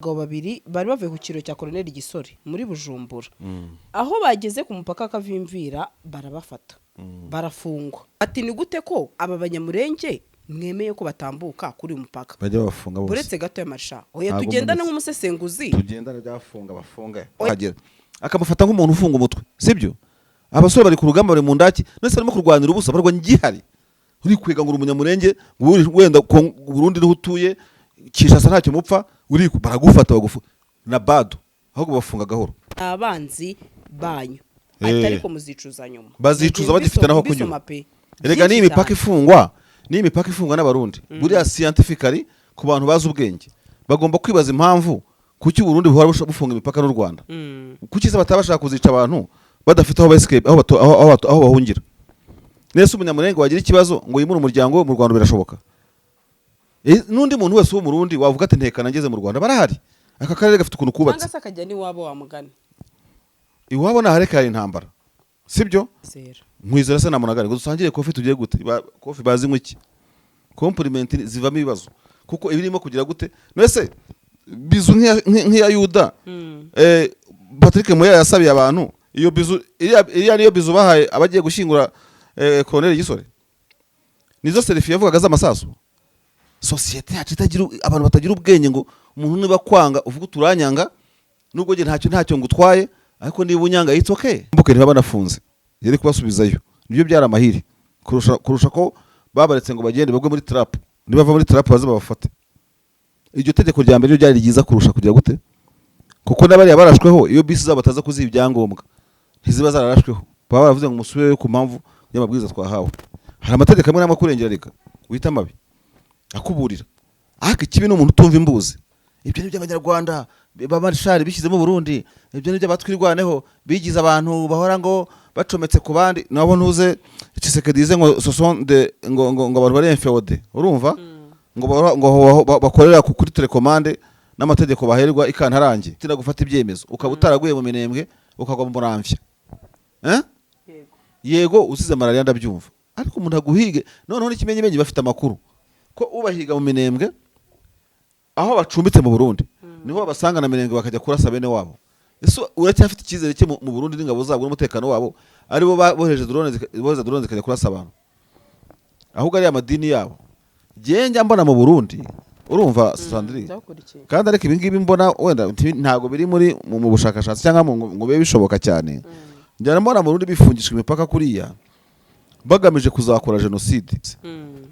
Abagabo babiri bari bavuye ku kiro cya Koloneli Gisore muri Bujumbura, aho bageze ku mupaka wa Kavimvira barabafata, barafungwa. Ati: "Ni gute ko aba Banyamurenge mwemeye ko batambuka kuri uyu mupaka?" Bajya bafunga bose. Uretse gato y'amasha, oya. Ntabwo Tugendane mbonetse. nk'umusesenguzi. Tugendane, byafunga bafunga akagera akamufata nk'umuntu ufunga umutwe, sibyo? Abasore bari ku rugamba, bari mu ndaki, none se barimo kurwanira ubusa? Barwanya igihari. Uri kwega ngo uri Umunyamurenge, ngo wenda Burundi niho utuye, Kinshasa ntacyo mupfa, uri baragufata bagufu na bado, ahubwo bafunga gahoro. Abanzi banyu. Ati: "Ariko muzicuza nyuma." Bazicuza Nagiye bagifite n'aho kunyura. mbisoma pe. Erega Byinshi n'iyi mipaka cyane. ifungwa, n'iyi mipaka ifungwa n'Abarundi, buriya scientifically, ku bantu bazi ubwenge, bagomba kwibaza impamvu kuki Uburundi buhora bufunga imipaka n'u Rwanda. Kuki se bataba bashaka kuzica abantu badafite aho escape, aho bato- aho, aho, aho bahungira? Nese Umunyamurenge wagira ikibazo ngo yimure umuryango we mu Rwanda, birashoboka? N'undi muntu wese w'Umurundi wavuga ati: "Ntekana ngeze mu Rwanda," barahari. Aka karere gafite ukuntu kubatse. Cyangwa se akajya n'iwabo wa mugani. Iwabo nahareka hari intambara, sibyo? Zera. Nkwizera se namunagare ngo dusangire coffee? Tugiye gute? Coffee bazi iki? Compliment zivamo ibibazo, kuko ibirimo kugira gute? Nese bisou nk'iya Yuda, Patrick Muya yasabiye abantu iyo bisou, iriya niyo bisou bahaye abagiye gushyingura Colonel Gisore? Nizo selfie yavugaga z'amasasu. Sosiyete yacu itagira abantu batagira ubwenge, ngo umuntu niba kwanga uvuga uturanyanga, nubwo njye ntacyo ngutwaye, ariko niba unyanga, it's okay. Mbuke ntiba banafunze, yari kubasubizayo, nibyo byari amahiri kurusha ko babaretse ngo bagende bagwe muri trap. Nibava muri trap baze babafate. Iryo tegeko rya mbere ryo ryari ryiza kurusha kugira gute, kuko n'abariya barashweho, iyo bisi zabo bataza kuziha ibyangombwa ntiziba zararashweho. Baba baravuze ngo musubireyo ku mpamvu y'amabwiriza twahawe. Hari amategeko amwe n'amwe akurengera, reka wita amabi akuburira, ariko ikibi ni umuntu utumva imbuzi. Ibyo ni by'Abanyarwanda b'amarishari bishyizemo Burundi, ibyo ni by'abatwirwaneho bigize abantu bahora ngo bacometse ku bandi nabo. Ntuze Tshisekedi yize ngo ce sont des ngo abantu bari inféodés, urumva, ngo ngo bakorera kuri télécommande n'amategeko baherwa ikantarange. Tina gufata ibyemezo ukaba utaraguye mu Minembwe, ukagwa mu Muramvya, eh? Yego. Yego, usize malariya ndabyumva, ariko umuntu aguhige. Noneho n'ikimenyimenyi, bafite amakuru ko ubahiga mu Minembwe, aho bacumbitse mu Burundi, niho babasanga na Minembwe bakajya kurasa bene wabo. Ese uracyafite icyizere cye mu Burundi n'ingabo zabo n'umutekano wabo, aribo bohereje drone bohereza drone zikajya kurasa abantu? Ahubwo ariya madini yabo njye njya mbona mu Burundi, urumva, Sandrine? Ndakurikiye. Kandi ariko ibi ngibi mbona wenda ntabwo biri muri mu bushakashatsi cyangwa ngo bibe bishoboka cyane. Njyana mbona mu Burundi bifungishwa imipaka kuriya bagamije kuzakora jenoside.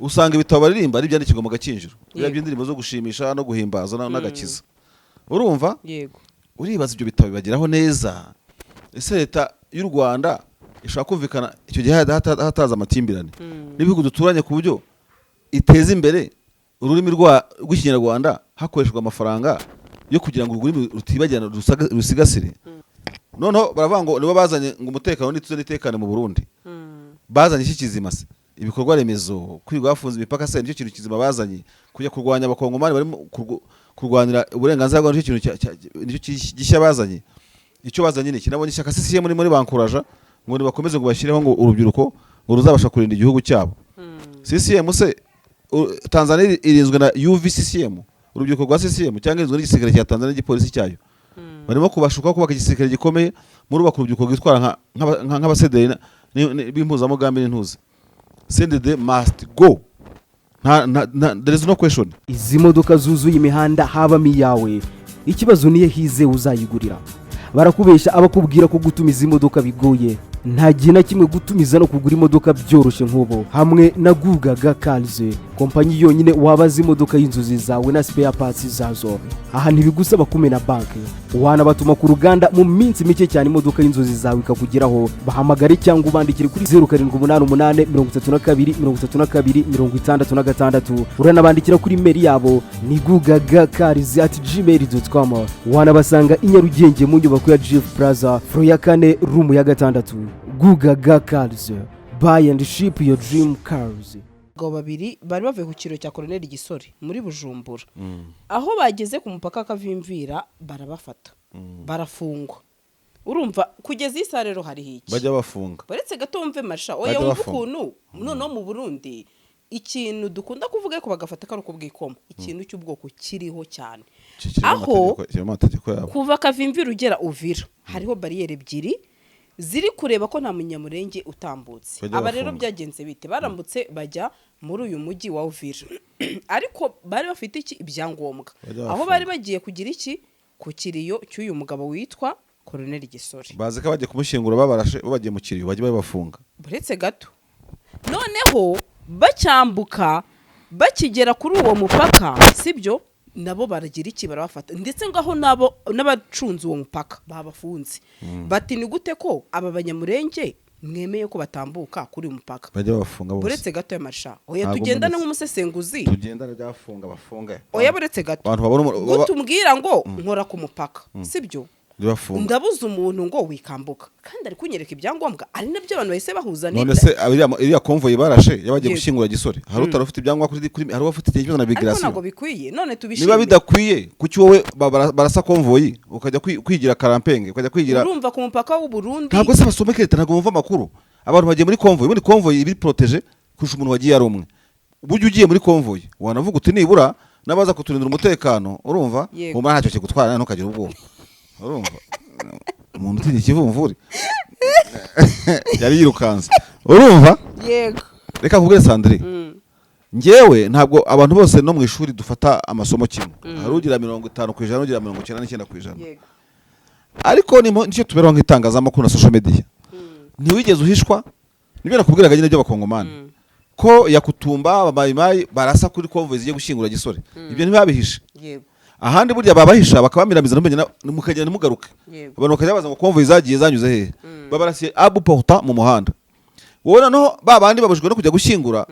Usanga ibitabo baririmba ari ibyandikirwa mu Gakinjiro, biriya by'indirimbo zo gushimisha no guhimbaza n'agakiza, urumva? Yego. Uribaza ibyo bitabo bibageraho neza? Ese leta y'u Rwanda ishobora kumvikana icyo gihe hataza amakimbirane n'ibihugu duturanye, ku buryo iteza imbere ururimi rw'Ikinyarwanda hakoreshejwe amafaranga yo kugira ngo ururimi rutibagirana, rusigasire? Noneho baravuga ngo nibo bazanye ngo umutekano n'ituze n'itekane mu Burundi. Bazanye iki kizima se? Ibikorwa remezo, kwirirwa bafunze imipaka se nicyo kintu kizima bazanye? Kujya kurwanya Abakongomani barimo kurwanira uburenganzira bwabo, nicyo kintu nicyo gishya bazanye? Icyo bazanye ni iki? Nabonye ishyaka CCM muri bankuraja ngo nibakomeze, ngo bashyireho ngo urubyiruko ngo ruzabasha kurinda igihugu cyabo. CCM se, Tanzania irinzwe na UVCCM, urubyiruko rwa CCM, cyangwa irinzwe n'igisirikare cya Tanzania n'igipolisi cyayo? Barimo kubashuka kubaka igisirikare gikomeye, murubaka urubyiruko rwitwara nk'abasederi b'impuzamugambi n'intuzi. CNDD must go. Nta, there is no question. Izi modoka zuzuye imihanda habamo iyawe? Ikibazo niyo hizewe uzayigurira. Barakubeshya abakubwira ko gutumiza imodoka bigoye. Nta gihe na kimwe gutumiza no kugura imodoka byoroshye nk'ubu hamwe na Gugaga Cars, kompanyi yonyine wabaza imodoka y'inzozi zawe na spare parts zazo. Aha ntibigusaba kumena banki, wanabatuma ku ruganda, mu minsi mike cyane imodoka y'inzozi zawe ikakugeraho. Bahamagare cyangwa ubandikire kuri 0788 32 32 66. Uranabandikira kuri email yabo ni gugagacars@gmail.com. Wanabasanga i Nyarugenge mu nyubako ya Jifu Plaza, floor ya kane, room ya gatandatu. Gugaga Cars, buy and ship your dream cars. Abagabo babiri bari bavuye ku kiro cya Koloneli Gisore muri Bujumbura, aho bageze ku mupaka Kavimvira barabafata, barafungwa. Urumva, kugeza iyi saha rero hariho iki? Bajya bafunga. Uretse gato wumve, masha, oya. Bajya Wumve bafunga. ukuntu noneho mu Burundi Ikintu dukunda kuvuga ariko bagafata ko ari ukubwikoma, ikintu cy'ubwoko kiriho cyane. Kirimo Aho kirimo amategeko yabo. Kuva Kavimvira ugera Uvira hariho bariyeri ebyiri ziri kureba ko nta Munyamurenge utambutse. Bajya Aba rero bafunga. byagenze bite? Barambutse bajya muri uyu mujyi wa Uvira, ariko bari bafite iki? Ibyangombwa. Bajya Aho bafunga. bari bagiye kugira iki? Ku kiriyo cy'uyu mugabo witwa Koroneli Gisore. Bazi ko bagiye kumushyingura, babarashe, bagiye mu kiriyo, bajye babafunga. Buretse gato. Noneho bacyambuka, bakigera kuri uwo mupaka, sibyo, nabo baragira iki? Barabafata. Ndetse ngaho nabo n'abacunze uwo mupaka babafunze, bati: "Ni gute ko aba Banyamurenge mwemeye ko batambuka kuri uyu mupaka?" Bajye babafunga bose. Buretse gato y'amasha, oya. Ntabwo Tugendane mbonetse. nk'umusesenguzi. Tugendane, byafunga, bafunge. Oya, buretse gato. Abantu babona Gute umbwira ngo nkora ku mupaka, sibyo? Bafunga. Ndabuza umuntu ngo wikambuka kandi ari kunyereka ibyangombwa, ari nabyo abantu bahise bahuza. None se iriya convoy barashe yabagiye Yego. gushyingura Gisore, hari utari ufite ibyangombwa kuri, hari ufite ikibazo na Ariko migration? ntabwo bikwiye. None tubishime? Niba bidakwiye, kuki wowe barasa convoy ukajya kwigira karampenge, ukajya kwigira? Urumva ku mupaka w'u Burundi. Ntabwo se basomeka leta? Ntabwo bumva amakuru? Abantu bagiye muri convoy. Ubundi convoy iba iri protégée kurusha umuntu wagiye ari umwe. Burya ugiye muri convoy wanavuga uti nibura n'abaza kuturindira umutekano, urumva? Yego. Humura, ntacyo kigutwara, ntukagire ubwoba. Urumva umuntu utinya ikivumvuri yari yirukanse, urumva? Yego. Reka nkubwire, Sandrine. Njyewe ntabwo abantu bose no mu ishuri dufata amasomo kimwe. Hari ugira 50%, ugira 99%. Ariko nicyo tuberaho nk'itangazamakuru na social media. Ntiwigeze uhishwa nibyo nakubwiraga nyine by'Abakongomani, ko Yakutumba, Abamayimayi barasa kuri convoy zigiye gushyingura Gisore. Ibyo ntibabihishe. Ahandi burya babahisha, bakabamiramiza, ntumenye mukagenda ntimugaruke. Abantu bakajya babaza ngo convoy zagiye zanyuze hehe? Babarasiye à bout portant mu muhanda. Wowe noneho ba bandi babujijwe no kujya gushyingura,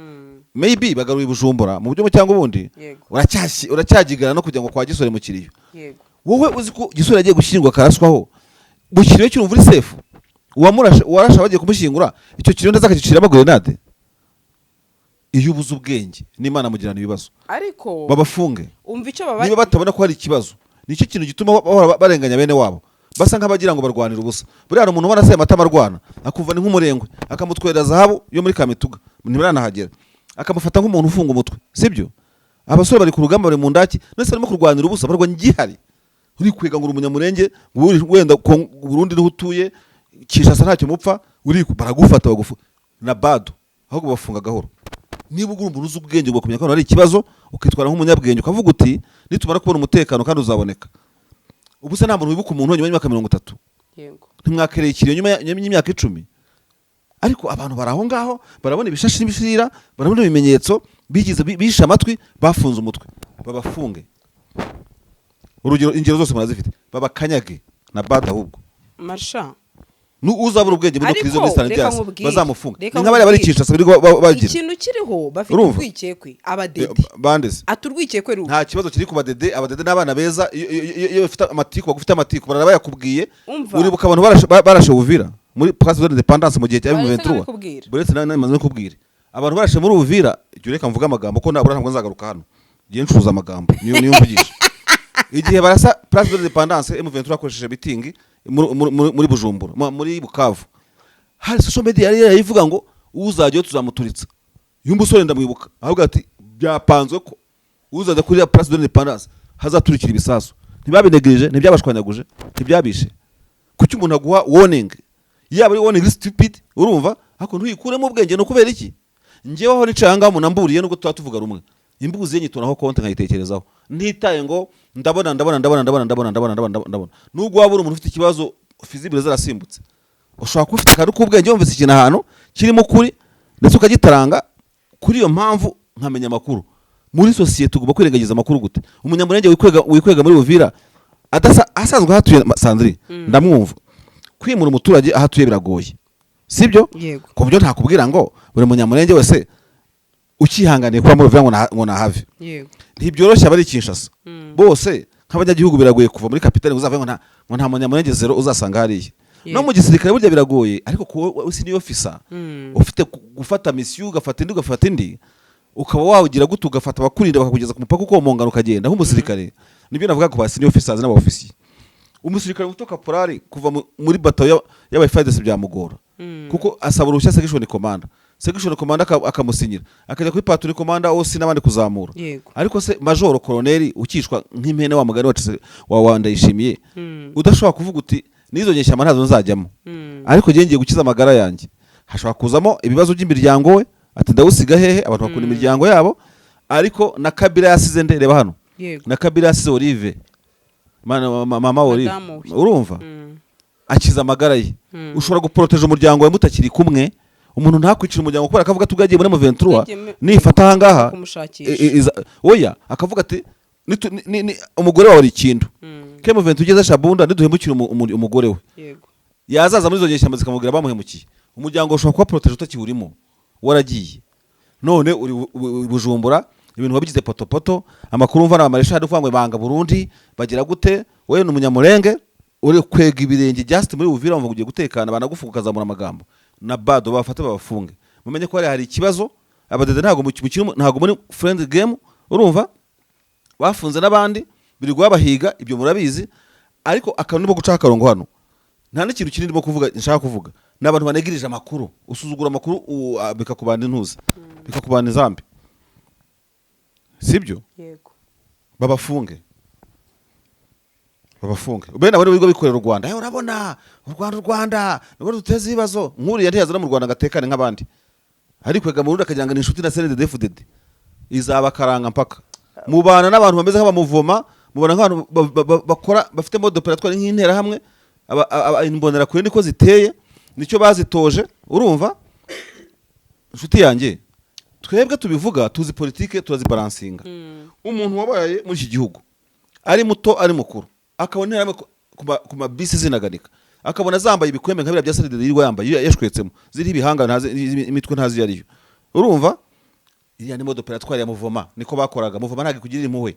maybe bagaruye i Bujumbura mu buryo bumwe cyangwa ubundi. Uracyagigana no kujya ngo kwa Gisore mu kiriyo. Wowe uzi ko Gisore yagiye gushyingurwa akaraswaho mu kiriyo, cy'urumva uri safe? Uwamurashe, uwarashe bagiye kumushyingura, icyo kiriyo ndetse akagiciramo grenade. Iyo ubuze ubwenge n'Imana mugirana ibibazo. Ariko Babafunge. umva icyo baba Niba batabona ko hari ikibazo, nicyo kintu gituma bahora barenganya bene wabo, basa nk'abagira ngo barwanira ubusa. Buriya hari umuntu ubona aseye amatama arwana, akumva ni nk'umurengwe, akamutwerera zahabu yo muri Kamituga ntibaranahagera, akamufata nk'umuntu ufunga umutwe. Sibyo? Abasore bari ku rugamba, bari mu ndaki, none se barimo kurwanira ubusa? Barwanya igihari. Uri kwega ngo uri Umunyamurenge, ngo uri wenda Burundi niho utuye, Kinshasa ntacyo mupfa, uri baragufata bagufu na bado, ahubwo bafunga gahoro. Niba ugura umuntu uzi ubwenge, ugakumenya ko hano hari ikibazo, ukitwara nk'umunyabwenge, ukavuga uti nitumara kubona umutekano kandi uzaboneka. Ubu se nta muntu wibuka umuntu nyuma y'imyaka 30? Ntimwakereye ikiriyo nyuma y'imyaka 10? Ariko abantu bari aho ngaho barabona ibishashi n'ibishirira, barabona ibimenyetso, bigize bishe amatwi, bafunze umutwe. Babafunge. Urugero, ingero zose murazifite. Babakanyage na bada ahubwo. Marsha. Uzabura ubwenge muri Ariko, crise muri reka Stade nkubwire. bazamufunga. Reka Ni nk'abariya bari nkubwire. Kinshasa biri bagira. Ikintu kiriho, bafite Urumva? urwikekwe abadede. Bandeze? Ati urwikekwe rubi. Nta kibazo kiri ku badede. Abadede n'abana beza. Iyo bafite amatiku, bagufite amatiku, barara bayakubwiye. Umva. Uribuka abantu barashe Uvira muri Place de l'Indépendance mu gihe cya Baretse M23? nabikubwira. Buretse nawe maze kubwira abantu barashe muri Uvira. Ibyo reka mvuge amagambo ko nabura, ntabwo nzagaruka hano. Ngiye ncuruza amagambo, niyo mvugisha. Igihe barasa Place de l'Indépendance, M23 akoresheje mitingi muri Bujumbura, muri Bukavu, hari social media yari yarayivuga ngo uzajyayo tuzamuturitsa. Uyu musore ndamwibuka, ahubwo ati byapanzwe ko uzajya kuri ya Place de l'Indépendance hazaturikira ibisasu. Ntibabinegirije, ntibyabashwanyaguje, ntibyabishe. Kuki umuntu aguha warning, yaba ari warning stupid, urumva, ariko ntuyikuremo ubwenge? Ni ukubera iki? Njyewe aho nicaye aha ngaha, umuntu amburiye, nubwo tuba tuvuga rumwe, imbuzi ye nyitunaho konti nkayitekerezaho, ntitaye ngo ndabona, ndabona, ndabona, ndabona, ndabona, ndabona, ndabona, ndabona. Nubwo waba uri umuntu ufite ikibazo, fusible zarasimbutse, ushobora kuba ufite akantu k'ubwenge, wumvise ikintu ahantu kirimo ukuri ndetse ukagitaranga. Kuri iyo mpamvu nkamenya amakuru muri sosiyete, ugomba kwirengagiza amakuru gute? Umunyamurenge wikwega muri Uvira adasa asanzwe ahatuye, Sandrine, ndamwumva. Kwimura umuturage aho atuye biragoye, sibyo? Yego. Ku buryo ntakubwira ngo buri Munyamurenge wese ukihanganiye kuba muri Uvira ngo nahave. Ntibyoroshye. Abari Kinshasa bose nk'abanyagihugu biragoye kuva muri capitale ngo uzave ngo nta Munyamurenge zero uzasanga hariya. No mu gisirikare burya biragoye, ariko kuba senior officer, ufite gufata mission, ugafata indi, ugafata indi, ukaba wawugira gute, ugafata abakurinda bakakugeza ku mupaka, ukomongana ukagenda nk'umusirikare. Nibyo navuga ku ba senior officers n'aba officier. Umusirikare muto, kaporari, kuva muri bato y'aba FARDC byamugora, kuko asaba uruhushya section commander. Section commander akamusinyira, akajya kuri platoon commander, OC n'abandi kuzamura. Ariko se majoro, koroneri ukishwa nk'impene, wa mugani wacu wa Ndayishimiye, udashobora kuvuga uti n'izo nyeshyamba ntazo nzajyamo, ariko ngiye ngiye gukiza amagara yanjye, hashobora kuzamo ibibazo by'imiryango, we ati ndawusiga hehe? Abantu bakunda imiryango yabo. Ariko na Kabila yasize nde? Reba hano. Na Kabila yasize Olive, mama Olive. Madamu we. Urumva, akiza amagara ye. Ushobora guporoteje umuryango wawe mutakiri kumwe. Umuntu ntakwicira umuryango kubera ko avuga ati ubwo yagiye muri M23, Yagiye nifata ahangaha kumushakisha. Oya, akavuga ati umugore wawe ari ikintu ke M23 ugeze Shabunda, niduhemukire umugore we, yazaza muri izo nyeshyamba zikamubwira bamuhemukiye. Umuryango ushobora kuba protégé utakiwurimo, waragiye. None uri Bujumbura, ibintu wabigize potopoto. Amakuru mva na mareshali uvuga ngo banga Burundi bagira gute? Wowe ni umunyamurenge, uri kwega ibirenge just muri Uvira, wumva ugiye gutekana, banagufuka ukazamura amagambo na bado bafate babafunge. Mumenye ko hari ikibazo. Abadede ntabwo ntabwo muri friend game. Urumva, bafunze n'abandi birirwa babahiga, ibyo murabizi. Ariko akantu ndimo gucaho akarongo hano, nta n'ikintu kinini ndimo kuvuga. Nshaka kuvuga ni abantu banegirije amakuru. Usuzugura amakuru, bikakubana intuza, bikakubana inzambi, sibyo? Yego. Babafunge, babafunge. Bene abo bigo bikorera u Rwanda. Urabona u Rwanda, u Rwanda nibwo ruduteza ibibazo. Nk'uriya ntiyazana mu Rwanda ngo atekane nk'abandi, ariko kwega mu Burundi akagira ngo ni inshuti na CNDD-FDD, izabakaranga mpaka. Mubana n'abantu bameze nk'abamuvoma, mubana nk'abantu bakora bafite mode opératoire nk'interahamwe. Imbonerakure niko ziteye, nicyo bazitoje. Urumva inshuti yanjye, twebwe tubivuga tuzi politike, turazibaransinga. Umuntu wabaye muri iki gihugu, ari muto ari mukuru, akabona interahamwe ku mabisi zinaganika, akabona zambaye ibikwembe nka biriya bya CNDD yirirwa yambaye, yashwetsemo, ziriho ibihanga ntazi, imitwe ntazi iyo ariyo. Urumva, iriya ni mode opératoire ya muvoma, niko bakoraga. Muvoma ntabwo ikugirira impuhwe.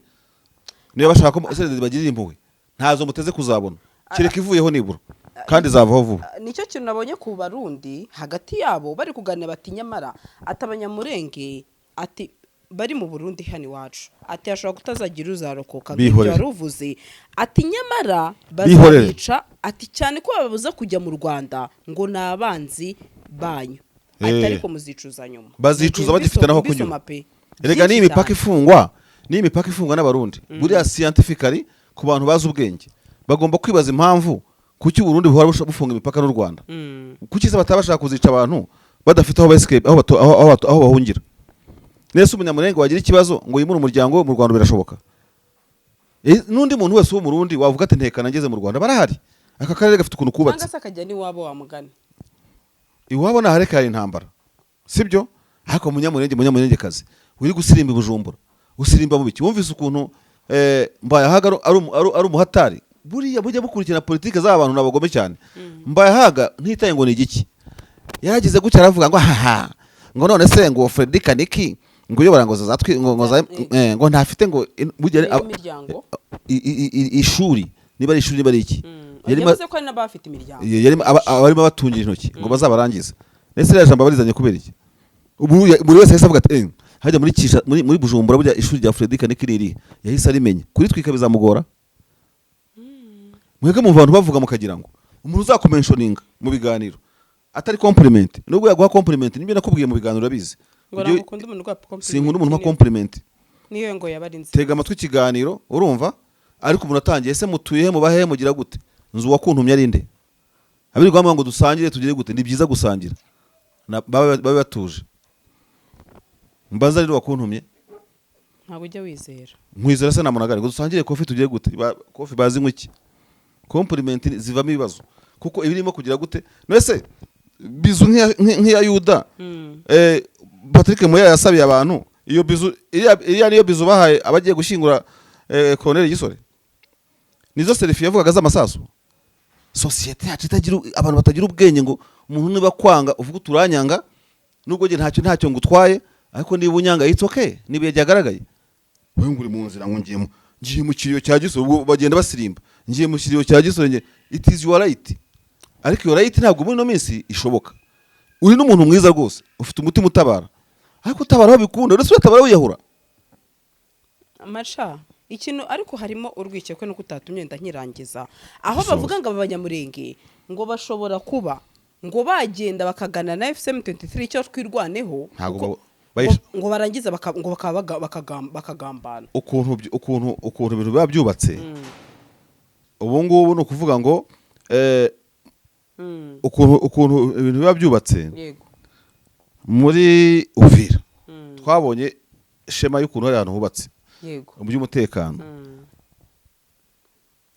Niba bashaka ko CNDD bagirira impuhwe, ntazo muteze kuzabona, kereka ivuyeho nibura, kandi izavaho vuba. Nicyo kintu nabonye ku Barundi hagati yabo bari kuganira, bati nyamara ati Abanyamurenge ati bari mu Burundi hano iwacu, ati hashobora kutazagira uzarokoka nk'ibyo Bihorere. wari uvuze, ati nyamara Bihorere. bazabica, ati cyane ko bababuza kujya mu Rwanda ngo ni abanzi banyu, ati ariko muzicuza nyuma. Bazicuza Nagiye bagifite n'aho mbisoma kunyura. pe. Erega Byinshi niyi mipaka cyane. ifungwa, niyi mipaka ifungwa n'Abarundi, buriya scientifically ku bantu bazi ubwenge bagomba kwibaza impamvu kuki Uburundi buhora bufunga imipaka n'u Rwanda. Kuki se bataba bashaka kuzica abantu badafite aho escape, aho bahungira? Nese umunyamurenge wagira ikibazo ngo yimure umuryango we mu Rwanda, birashoboka? N'undi muntu wese w'Umurundi wavuga ati ntekana ngeze mu Rwanda, barahari. Aka karere gafite ukuntu kubatse. Cyangwa se akajya n'iwabo wa mugani. Iwabo nahareka hari intambara, sibyo? Ariko munyamurenge, munyamurengekazi uri gusirimba i Bujumbura, usirimba mu biki? Wumvise ukuntu Mbayahaga ari umuhatari? Buriya mujya mukurikirana politike z'aba bantu, ni abagome cyane. Mbayahaga ntitaye ngo ni igiki, yaragize gutya aravuga ngo haha, ngo none se ngo Freddy Kaniki ngo uyobora ngo zatwi ngo ngo ntafite ngo burya imiryango. Ishuri, niba ari ishuri, niba ari iki, yarimo Yavuze ko hari n'abafite imiryango. Yarimo abarimo batungira intoki ngo bazabarangize. Ese ririya jambo barizanye kubera iki? Ubu buri wese yahise avuga ati hajya muri Kisha, muri Bujumbura, burya ishuri rya Freddy Kaniki riri, yahise arimenya. Kuritwika bizamugora. Mwebwe mu bantu bavuga mukagira ngo umuntu uzakumentioninga mu biganiro atari compliment, nubwo yaguha compliment, nibyo nakubwiye mu biganiro urabizi. Ngo ntabwo ukunda umuntu uguha compliment. Sinkunda umuntu umpa compliment. Niyo ngo yaba ari nziza. Tega amatwi ikiganiro, urumva? Ariko umuntu atangiye, ese mutuye he, mubahe, mugira gute? Nzu wakuntumye ari nde? Abirirwa bavuga ngo dusangire, tugire gute? Ni byiza gusangira. Babe batuje, mbaza rero wakuntumye. Ntabwo ujya wizera. Nkwizera se namunagare ngo dusangire coffee, tugire gute? Coffee bazinywa iki? Compliment zivamo ibibazo, kuko ibirimo kugira gute? Nese bizu nk'iya Yuda, Patrick Muya yasabiye abantu iyo bizu, iriya niyo bizu bahaye abagiye gushyingura Colonel Gisore, nizo selfie yavugaga z'amasasu. Sosiyete yacu itagira abantu batagira ubwenge, ngo umuntu niba kwanga uvuga uturanyanga, nubwo njye ntacyo ngutwaye, ariko niba unyanga it's okay, niba yagaragaye wowe ngo uri mu nzira ngo ngiye mu kiriyo cya Gisore, ubwo bagenda basirimba, ngiye mu kiriyo cya Gisore, ngiye, it is your right. Ariko iyo right ntabwo muri ino minsi ishoboka. Uri n'umuntu mwiza rwose, ufite umutima utabara, ariko utabara aho bikunda, uretse utabara wiyahura. Amasha ikintu, ariko harimo urwikekwe nuko utatumye nda nkirangiza aho bavuga ngo aba Banyamurenge ngo bashobora kuba Ngo bagenda bakagana na AFC M23, icyo Twirwaneho, Ntabwo ngo barangiza ngo bakaba bakagambana. Ukuntu ibintu biba byubatse ubu ngubu, ni ukuvuga ngo ukuntu ibintu biba byubatse muri Uvira, twabonye schéma y'ukuntu hari ahantu hubatse mu by'umutekano.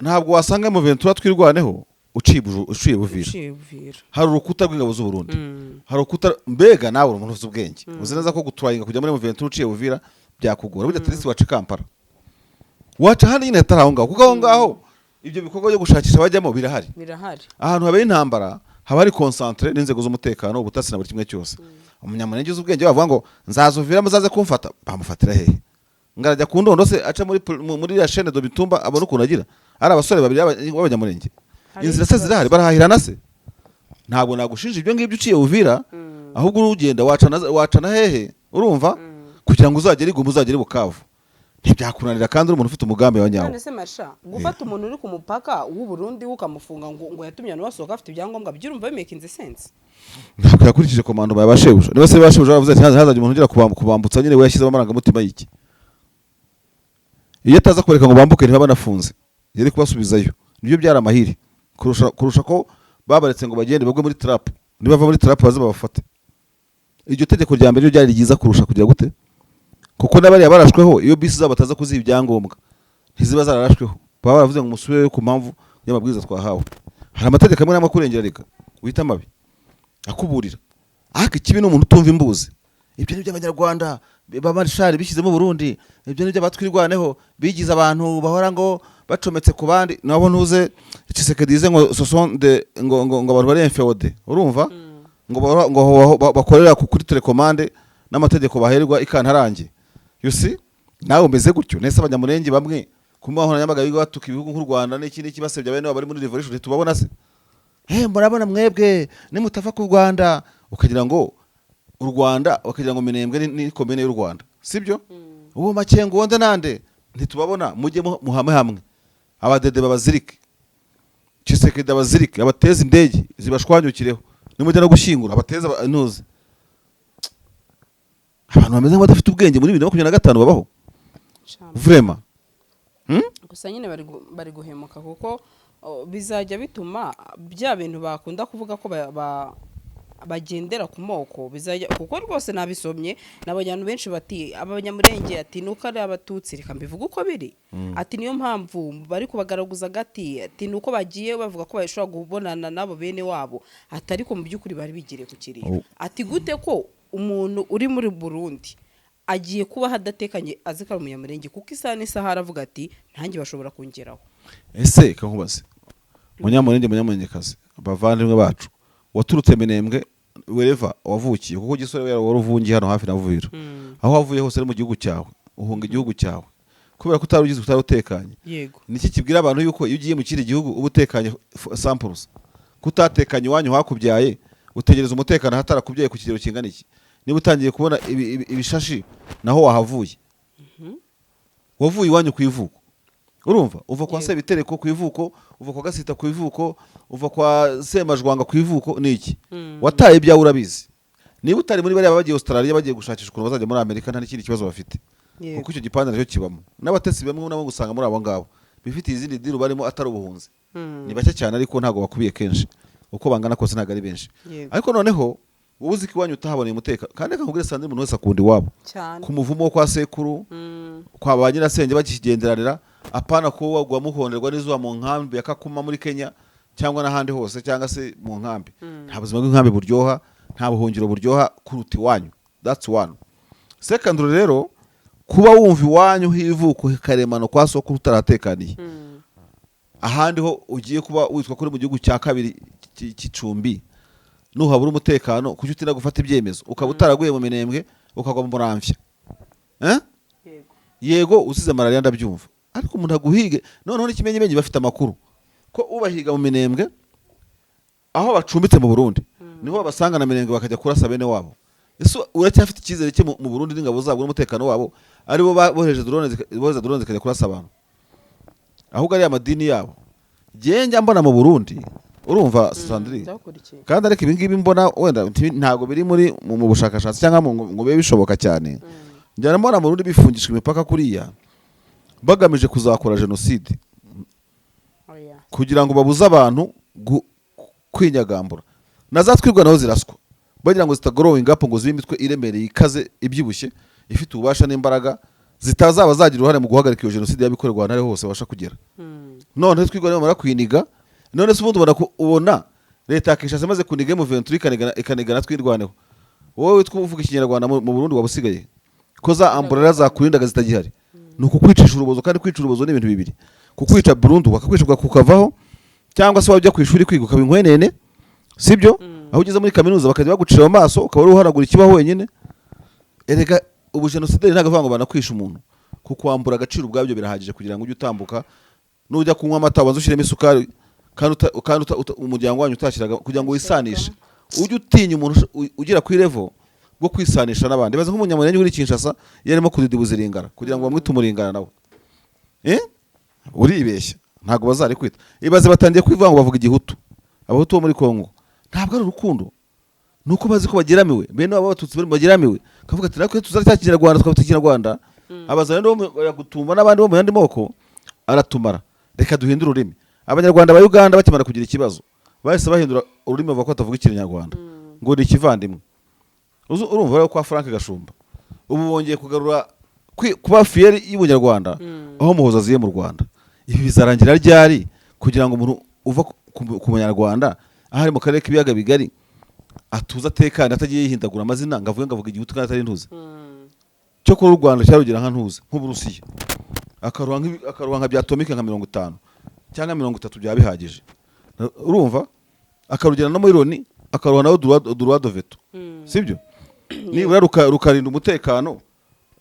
Ntabwo wasanga mu Ventura Twirwaneho uciye Buvira. Uciye Uvira. Hari urukuta rw'ingabo z'u Burundi. Hari urukuta. Mbega nawe uri umuntu uzi ubwenge, uzi neza ko guturayinga kujya muri Ventura uciye Buvira byakugora. Burya turisi waca i Kampala, waca ahandi nyine hatari aho ngaho, kuko aho ngaho ibyo bikorwa byo gushakisha bajyamo birahari. Birahari. Ahantu habaye intambara haba hari concentré n'inzego z'umutekano, ubutasi na buri kimwe cyose. Umunyamurenge uzi ubwenge bavuga ngo nzazuvira muzaze kumfata, bamufatira hehe? Ngo arajya ku Ndondo se, aca muri ya chaîne de Mitumba, abona ukuntu agira ari abasore babiri b'abanyamurenge? Hari Inzira se ikibazo. zirahari, barahahirana se? Ntabwo nagushinja ibyo ngibyo uciye Uvira, ahubwo urugenda wacana hehe? Urumva, kugira ngo uzagere i Goma, uzagere i Bukavu, ntibyakunanira kandi uri umuntu ufite umugambi wa nyawo. None se masha, gufata umuntu uri ku mupaka w'u Burundi ukamufunga ngo yatumye abantu basohoka afite ibyangombwa, byurumva bimakinze sense? Ntabwo yakurikije commandement ya ba shebuja. Niba se ba shebuja baravuze ati ntihazagire umuntu ugera kubambutsa, nyine we yashyizemo amarangamutima y'iki? Iyo ataza kureka ngo bambuke, ntibaba banafunze, yari kubasubizayo. Nibyo byari amahiri kurusha ko babaretse ngo bagende bagwe muri trap. Nibava muri trap baze babafate. Iryo tegeko rya mbere ryo ryari ryiza kurusha kugira gute, kuko n'abariya barashweho, iyo bisi zabo bataza kuziha ibyangombwa ntiziba zararashweho. Baba baravuze ngo musubireyo ku mpamvu y'amabwiriza twahawe. Hari amategeko amwe n'amwe akurengera, reka wita amabi akuburira. Ariko ikibi ni umuntu utumva imbuzi. Ibyo ni iby'abanyarwanda b'amarishari bishyizemo Burundi, ibyo ni iby'abatwirwaneho bigize abantu bahora ngo bacometse ku bandi. Nabo ntuze Tshisekedi yize ngo ce sont des ngo abantu bari inféodés, urumva, ngo bakorera kuri télécommande n'amategeko baherwa ikantarange. You see, nawe umeze gutyo. Nese abanyamurenge bamwe ku mbuga nkoranyambaga biga batuka ibihugu nk'u Rwanda n'iki n'iki, basebya bene wabo bari muri revolution, tubabona se? Murabona mwebwe nimutava ku Rwanda, ukagira ngo u Rwanda, bakagira ngo Minembwe ni komine y'u Rwanda, sibyo? Uwo Makengo wonde nande ntitubabona? Mujye muhame hamwe, abadede babazirike, Tshisekedi abazirike, abateze indege zibashwanyukireho, nimujya no gushyingura abateze ntuzi. Abantu bameze nk'abadafite ubwenge muri 2025 babaho. Vraiment. Gusa nyine bari guhemuka, kuko bizajya bituma bya bintu bakunda kuvuga ko bagendera ku moko bizajya, kuko rwose nabisomye nabonye abantu benshi bati abanyamurenge, ati nuko ari abatutsi, reka mbivuge uko biri, ati niyo mpamvu bari kubagaraguza agati, ati nuko bagiye bavuga ko bashobora kubonana nabo bene wabo, ati ariko mu by'ukuri bari bigiriye ku kiriyo. Ati gute ko umuntu uri muri Burundi agiye kuba adatekanye azi ko ari umunyamurenge, kuko isaha n'isaha aravuga ati ntange bashobora kongeraho. Ese kankubaze, munyamurenge, munyamurengekazi, abavandimwe bacu, waturutse Minembwe, wherever wavukiye, kuko Gisore wari uvungiye hano hafi na Vuvira, aho wavuye hose ari mu gihugu cyawe, uhunga igihugu cyawe kubera ko utari ugize, utari utekanye. Niki kibwira abantu yuko iyo ugiye mu kindi gihugu uba utekanye 100%? Kutatekanye iwanyu hakubyaye, utegereza umutekano hatarakubyaye ku kigero kingana iki? Niba utangiye kubona ibishashi naho wahavuye, wavuye iwanyu ku ivuko, urumva, uva kwa Sebitereko ku ivuko, uva kwa Gasita ku ivuko, uva kwa Semajwanga ku ivuko, ni iki wataye ibyawe? Urabizi, niba utari muri bariya bagiye Australia, bagiye gushakisha ukuntu bazajya muri Amerika, nta n'ikindi kibazo bafite, kuko icyo gipande nacyo kibamo n'abatesi bamwe nabo gusanga muri abo ngabo bifitiye izindi deal barimo atari ubuhunzi. Ni bake cyane, ariko ntabwo bakubiye kenshi, uko bangana kose ntabwo ari benshi. Ariko noneho wowe uzi ko iwanyu utahaboneye umutekano, kandi reka nkubwire Sandrine, umuntu wese akunda iwabo ku muvumo wo kwa sekuru, kwa ba nyirasenge bakigenderanira, apana ko wagwa muhonderwa n'izuba mu nkambi ya Kakuma muri Kenya cyangwa n'ahandi hose, cyangwa se mu nkambi. Nta buzima bw'inkambi buryoha, nta buhungiro buryoha kuruta iwanyu. That's one. Second rero, kuba wumva iwanyu h'ivuko karemano kwa sokuru utaratekaniye, ahandi ho ugiye kuba witwa kuri mu gihugu cya kabiri cy'icumbi, nuhabura umutekano, kuki utinda gufata ibyemezo, ukaba utaraguye mu Minembwe ukagwa mu Muramvya, eh? Yego. Yego, usize malariya ndabyumva, ariko umuntu aguhige. Noneho n'ikimenyimenyi, bafite amakuru ko ubahiga mu Minembwe aho bacumbitse mu Burundi niho babasanga na Minembwe, bakajya kurasa bene wabo. Ese uracyafite icyizere cye mu Burundi n'ingabo zabo n'umutekano wabo, aribo bohereje drone bohereza drone zikajya kurasa abantu? Ahubwo ariya madini yabo njyewe njya mbona mu Burundi. Urumva, Sandrine? Ndakurikiye. Kandi ariko ibi ngibi mbona wenda ntabwo biri muri mu bushakashatsi cyangwa ngo bibe bishoboka cyane. Njyana mbona mu Burundi bifungishwa imipaka kuriya bagamije kuzakora jenoside Oya. kugira ngo babuze abantu kwinyagambura, na za Twirwaneho ziraswa bagira ngo zitagrowing up, ngo zibe imitwe iremereye, ikaze, ibyibushye, ifite ububasha n'imbaraga, zitazaba zagira uruhare mu guhagarika iyo jenoside yabikorerwa ahantu ariho hose babasha kugera. None Twirwaneho bamara kuyiniga, none se ubundi ubona ko ubona leta ya Kinshasa imaze kuniga M23, ikaniga na Twirwaneho, wowe witwa uvuga Ikinyarwanda mu Burundi waba usigaye ko za umbrella zakurindaga zitagihari? Ni ukukwicisha urubozo. Kandi kwica urubozo ni ibintu bibiri: kukwica burundu, bakakwica kukavaho, cyangwa se wajya ku ishuri kwiga ukaba inkwenene, sibyo? Aho ugeze muri kaminuza bakajya bagucira mu maso, ukaba uri uhanagura ikibaho wenyine. Erega ubu jenoside ntabwo avuga ngo banakwisha umuntu, kukwambura agaciro ubwabyo birahagije kugira ngo ujye utambuka, nujya kunywa amata ubanze ushyiremo isukari, kandi umuryango wanyu utashyiraga, kugira ngo wisanishe, ujye utinya umuntu ugera kuri level bwo kwisanisha n'abandi. Baza nk'Umunyamurenge uri Kinshasa iyo arimo kudidibuza iringara kugira ngo bamwite umuringara nawe, eh, uribeshya, ntabwo bazarikwita. Ibaze batangiye kwivuga ngo bavuga Igihutu, Abahutu bo muri Kongo. Ntabwo ari urukundo, ni uko bazi ko bageramiwe, bene wabo Abatutsi bari bageramiwe, kavuga ati: "Natwe tuzari cya Kinyarwanda, twafite Ikinyarwanda, abazana bo gutumba n'abandi bo mu yandi moko aratumara, reka duhindure ururimi." Abanyarwanda ba Uganda bakimara kugira ikibazo bahise bahindura ururimi, bavuga ko batavuga Ikinyarwanda, ngo ni ikivandimwe. Urumva rero kwa Frank Gashumba ubu bongeye kugarura kuba fier y'Ubunyarwanda aho Muhoza aziye mu Rwanda. Ibi bizarangira ryari kugira ngo umuntu uva ku Munyarwanda aho ari mu karere k'Ibiyaga Bigari atuze, atekane, atagiye yihindagura amazina ngo avuge ngo avuga Igihutu kandi atari ntuze? Cyo kuri u Rwanda cyarugira nka ntuze nk'Uburusiya, akaruha nka bya atomique nka 50 cyangwa 30 byaba bihagije. Urumva, akarugera no muri Loni, akaruha nawe droit de veto, sibyo? Nibura rukarinda umutekano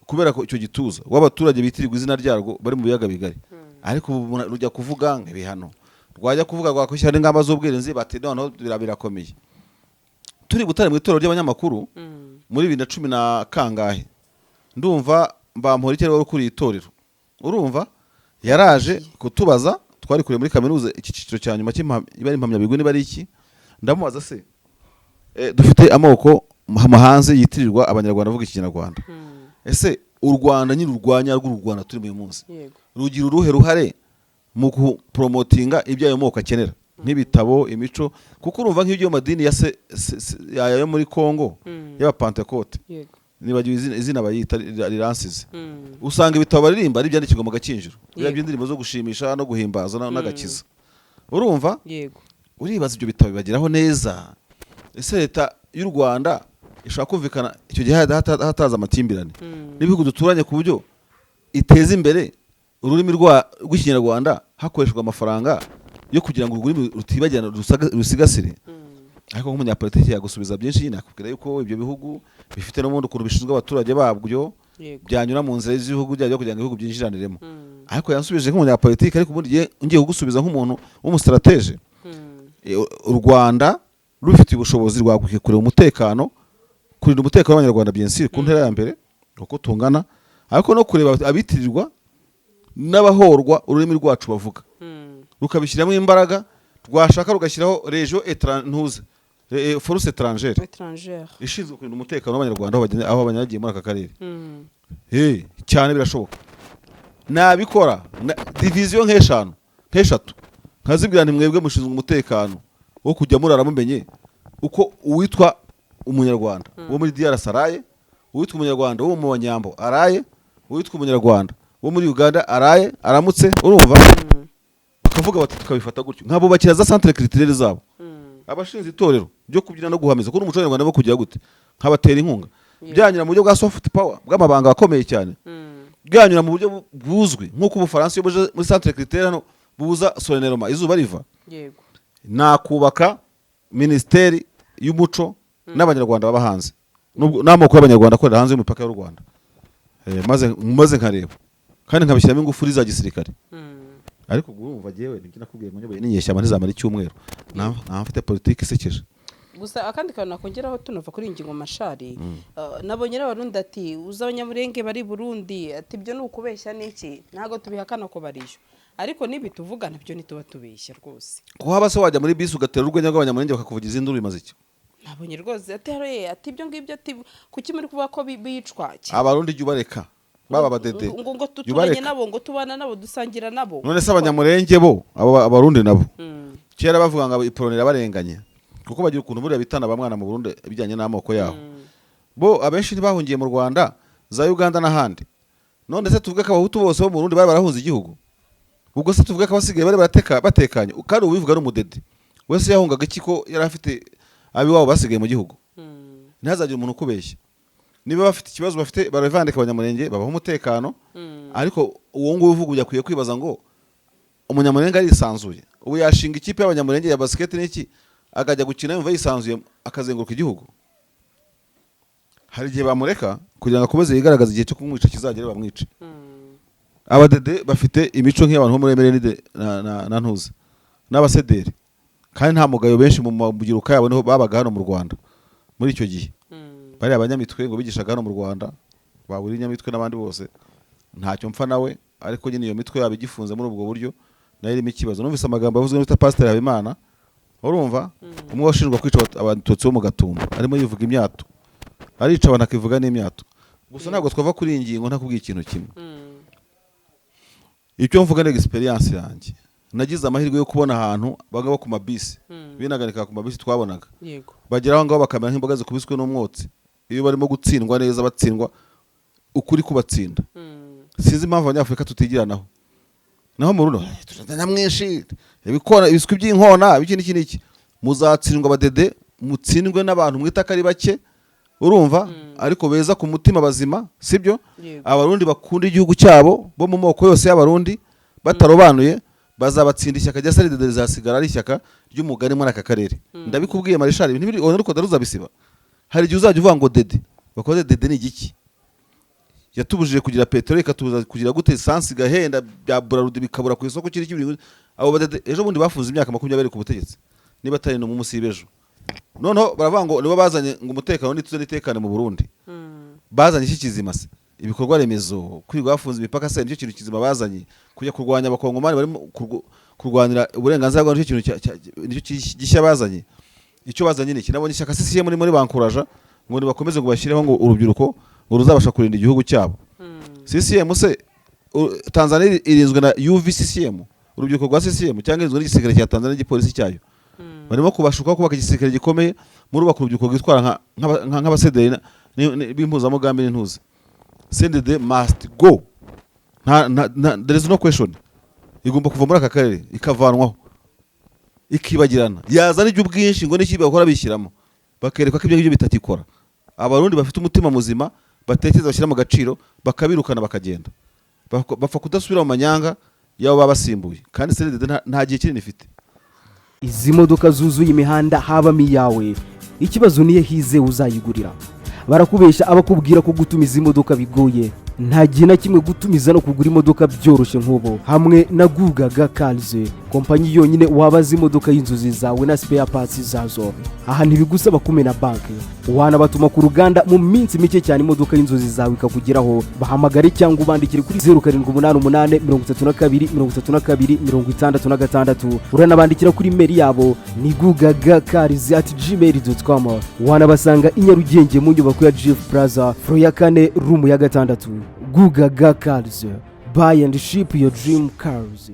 kubera ko icyo gituza w'abaturage bitirirwa izina ryarwo bari mu Biyaga Bigari. Ariko ubu rujya kuvuga ngo ibihano, rwajya kuvuga rwakwishyira n'ingamba z'ubwirinzi, bati noneho birakomeye. Turi butare mu itorero ry'abanyamakuru muri 2010 na kangahe, ndumva Bamporiki wari ukuriye itorero, urumva, yaraje kutubaza. Twari kure muri kaminuza, iki cyiciro cya nyuma iba ari impamyabigwi niba ari iki. Ndamubaza: "Se dufite amoko hanze yitirirwa Abanyarwanda bavuga Ikinyarwanda, ese u Rwanda nyine urwanya rw'u Rwanda turi uyu munsi rugira uruhe ruhare mu kupromotinga ibyo ayo moko akenera, nk'ibitabo, imico?" Kuko urumva nk'ibyo mu madini ya se, yo muri Congo y'Abapantekote, nibagiwe izina bayita, riransize, usanga ibitabo baririmba ari ibyandikirwa mu Gakinjiro, biriya by'indirimbo zo gushimisha no guhimbaza n'agakiza, urumva? Uribaza, ibyo bitabo bibageraho neza? Ese leta y'u Rwanda ishobora kumvikana icyo gihe hataza amakimbirane n'ibihugu duturanye, ku buryo iteza imbere ururimi rw'Ikinyarwanda hakoreshejwe amafaranga yo kugira ngo ururimi rutibagirana, rusigasire? Ariko nk'umunyapolitiki yagusubiza byinshi nyine, akubwira yuko ibyo bihugu bifite n'ubundi ukuntu bishinzwe abaturage babyo, byanyura mu nzira z'ibihugu byabyo kugira ngo ibihugu byinjiraniremo. Ariko yansubije nk'umunyapolitiki. Ariko ubundi ngiye kugusubiza nk'umuntu w'umustratège, u Rwanda rubifitiye ubushobozi rwagukwiye kureba umutekano, kurinda umutekano w'Abanyarwanda, bien sûr, ku ntera ya mbere uko tungana, ariko no kureba abitirirwa n'abahorwa ururimi rwacu bavuga, rukabishyiramo imbaraga, rwashaka rugashyiraho région ntuze force étrangère étrangère ishinzwe kurinda umutekano w'Abanyarwanda aho abanyagiye muri aka karere. Hey, cyane birashoboka, nabikora na division nk'eshanu, nk'eshatu, nkazibwira nti: "Mwebwe mushinzwe umutekano wo kujya murara mumenye uko uwitwa Umunyarwanda wo muri DRC araye, uwitwa Umunyarwanda wo mu Banyambo araye, uwitwa Umunyarwanda wo muri Uganda araye aramutse." Urumva, bakavuga bati tukabifata gutyo, nkabubakira za centre culturelle zabo, abashinzwe itorero ryo kubyina no guhamiza, kuko umuco nyarwanda wo kugira gute, nkabatera inkunga. Byanyura mu buryo bwa soft power, bw'amabanga akomeye cyane, bwanyura mu buryo buzwi nk'uko Ubufaransa iyo buje muri centre culturelle hano buza solennellement izuba riva. Nakubaka minisiteri y'umuco n'Abanyarwanda baba hanze, n'amoko y'Abanyarwanda akorera hanze y'imipaka y'u Rwanda, maze nkareba kandi nkabishyiramo ingufu za gisirikare. Ariko ubwo urumva jyewe nibyo nakubwiye ngo nyoboye n'inyeshyamba ntizamara icyumweru, nta mfite politiki isekeje. Gusa akandi kantu nakongeraho tunava kuri iyi ngingo, Mashari, nabonye n'Abarundi ati uzi Abanyamurenge bari i Burundi, ati ibyo ni ukubeshya n'iki. Ntabwo tubihakana ko bariyo, Ariko n'ibi tuvuga nabyo ntituba tubeshya rwose. Kuhaba se wajya muri bisi ugatera urwenya rw'Abanyamurenge bakakuvugiza induru, bimaze iki? Nabonye rwose ati "Hariya," ati "ibyo ngibyo," ati "kuki muri kuvuga ko bicwa?" Abarundi jya ubareka, baba abadede, ngo jya tuturanye ubareka. nabo, ngo tubana nabo, dusangira nabo. None se Abanyamurenge bo, abo Abarundi nabo kera bavuga ngo Iprona irabarenganya, kuko bagira ukuntu buriya bitana bamwana mu Burundi ibijyanye n'amoko yaho. Bo abenshi ntibahungiye mu Rwanda, za Uganda n'ahandi? None se tuvuge ko Abahutu bose bo mu Burundi bari barahunze igihugu? Ubwo se tuvuge ko abasigaye bari barateka batekanye? Kandi ubivuga ari umudede wese yahungaga iki, ko yari afite ab'iwabo basigaye mu gihugu? Ntihazagire umuntu ukubeshya. Niba bafite ikibazo bafite, baravandika Abanyamurenge babaha umutekano. Ariko uwo nguwo uvuga ubu akwiye kwibaza ngo Umunyamurenge arisanzuye? Ubu yashinga ikipe y'Abanyamurenge ya basiketi n'iki, akajya gukina yumva yisanzuye, akazenguruka igihugu? Hari igihe bamureka kugira ngo akomeze yigaragaze, igihe cyo kumwica kizagere bamwice. Abadede bafite imico nk'iy'abantu bo muri MRND na ntuzi n'abasederi, kandi nta mugayo. Benshi mu mabyiruka yabo niho babaga hano mu Rwanda muri icyo gihe. Bariya abanyamitwe ngo bigishaga hano mu Rwanda, babura Inyamitwe n'abandi bose, ntacyo mpfa nawe, ariko nyine iyo mitwe yabo igifunze muri ubwo buryo nayo irimo ikibazo. Numvise amagambo yavuzwe n'uwitwa Pasiteri Habimana, urumva, umwe washinjwa kwica Abatutsi bo mu Gatumba, arimo yivuga imyato, arica abantu akivuga n'imyato gusa. Ntabwo twava kuri iyi ngingo ntakubwiye ikintu kimwe. Icyo mvuga ni experience yanjye. Nagize amahirwe yo kubona ahantu baga bo ku mabisi, binaganika ku mabisi twabonaga, bagera aho ngaho bakamera nk'imboga zikubiswe n'umwotsi iyo barimo gutsindwa neza, batsindwa ukuri kubatsinda. Sinzi impamvu Abanyafurika tutigiranaho. Naho mu Rundi nyamwinshi ibikona, ibiswi by'inkona, iki n'iki n'iki. Muzatsindwa abadede, mutsindwe n'abantu mwita ko ari bake, urumva, ariko beza ku mutima, bazima, sibyo? Yego. Abarundi bakunda igihugu cyabo bo mu moko yose y'Abarundi batarobanuye bazabatsinda. Ishyaka rya CNDD rizasigara ari ishyaka ry'umugani muri aka karere. Ndabikubwiye marishari, ibintu biri ariko uzabisiba. Hari igihe uzajya uvuga ngo dede bakoze, dede ni igiki? Yatubujije kugira peteroli, ikatubuza kugira gute, essence igahenda, bya Brarudi bikabura ku isoko, kiri kiri. Abo badede ejo bundi bafunze imyaka 20 ku butegetsi, niba atari no munsi y'ejo. Noneho baravuga ngo nibo bazanye ngo umutekano n'ituze n'itekane mu Burundi. Bazanye iki kizima se? Ibikorwa remezo, kwirirwa bafunze imipaka se nicyo kintu kizima bazanye? Kujya kurwanya Abakongomani barimo kurwanira uburenganzira bwabo nicyo kintu nicyo gishya bazanye? Icyo bazanye ni iki? Nabonye ishyaka CCM muri bankuraja ngo nibakomeze, ngo bashyireho ngo urubyiruko ngo ruzabasha kurinda igihugu cyabo. CCM se, Tanzania irinzwe na UVCCM, urubyiruko rwa CCM, cyangwa irinzwe n'igisirikare cya Tanzania n'igipolisi cyayo? Barimo kubashuka kubaka igisirikare gikomeye, murubaka urubyiruko rwitwara nk'abasederi b'impuzamugambi n'intuzi. CNDD must go. Nta, there is no question, igomba kuva muri aka karere, ikavanwaho, ikibagirana. Yazana iby'ubwinshi ngo n'iki bakora bishyiramo, bakereka ko ibyo ngibyo bitakikora. Abarundi bafite umutima muzima, batekereza, bashyira mu gaciro, bakabirukana bakagenda. Bapfa kudasubira mu manyanga y'abo baba basimbuye. Kandi CNDD nta gihe kinini ifite. Izi modoka zuzuye imihanda habamo iyawe? Ikibazo niyo hize uzayigurira. Barakubeshya abakubwira ko gutumiza imodoka bigoye. Nta gihe na kimwe gutumiza no kugura imodoka byoroshye nk'ubu hamwe na Gugaga Cars, kompanyi yonyine wabaza imodoka y'inzozi zawe na spare parts zazo. Aha ntibigusaba kumena banki, wanabatuma ku ruganda, mu minsi mike cyane imodoka y'inzozi zawe ikakugeraho. Bahamagare cyangwa ubandikire kuri 0788 32 32 66. Uranabandikira kuri email yabo ni gugagacars@gmail.com. Wanabasanga i Nyarugenge mu nyubako ya Jifu Plaza, floor ya kane, room ya gatandatu. Gugaga Cars, buy and ship your dream cars.